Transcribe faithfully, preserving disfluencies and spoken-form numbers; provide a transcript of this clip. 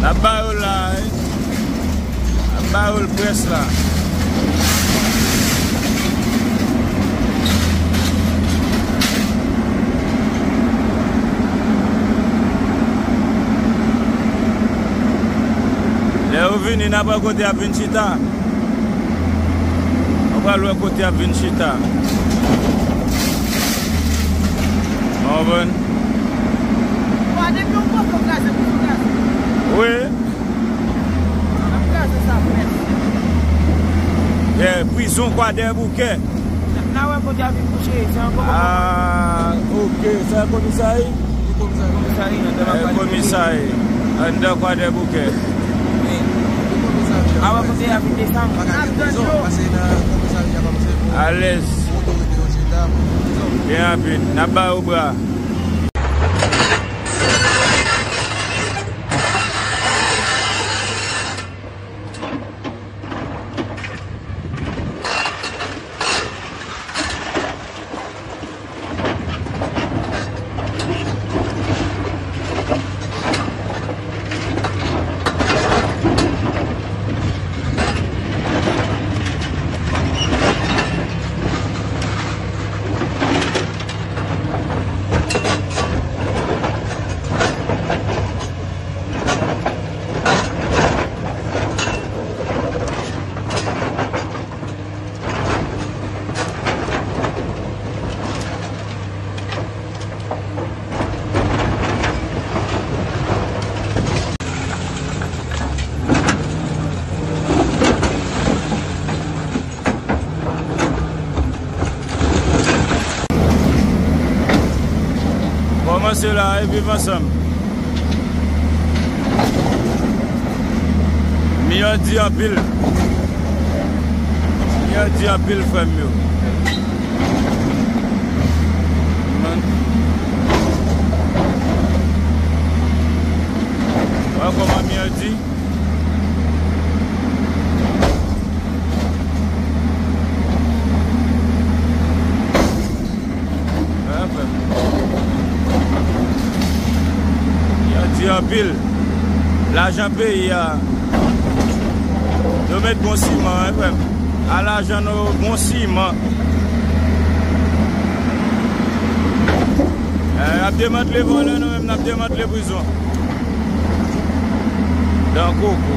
Ap ba yo la, wi. Ap ba yo l près la. Lè yo vini, n ap wè kote y ap vin chita. Nou pral wè kote y ap vin chita. Ou konprann? Wa, depi yon pòpò kraze, prizon kraze. Wi. N ap kraze sa, frè. Yeah, prizon Kwadèboukè. N a wè kote y ap vin kouche, se yon pòpò. Ah, ok, sa komisari? Komisari, andan komisari. Komisari, andan Kwadèboukè. Awa kote y ap vin desann. Alèz. Byen rapid. N ap ba yo bra. Kòmanse la, e viv ansanm. Miyò di anpil. Miyò di anpil, frè m yo. Wè kòman miyò di. Yo di anpil. Lajan peyi a. Yo met bon siman, wi, frè m. A lajan nou, bon siman. Eh, y ap demantle vòlè, nou menm n ap demantle prizon. Dan koko.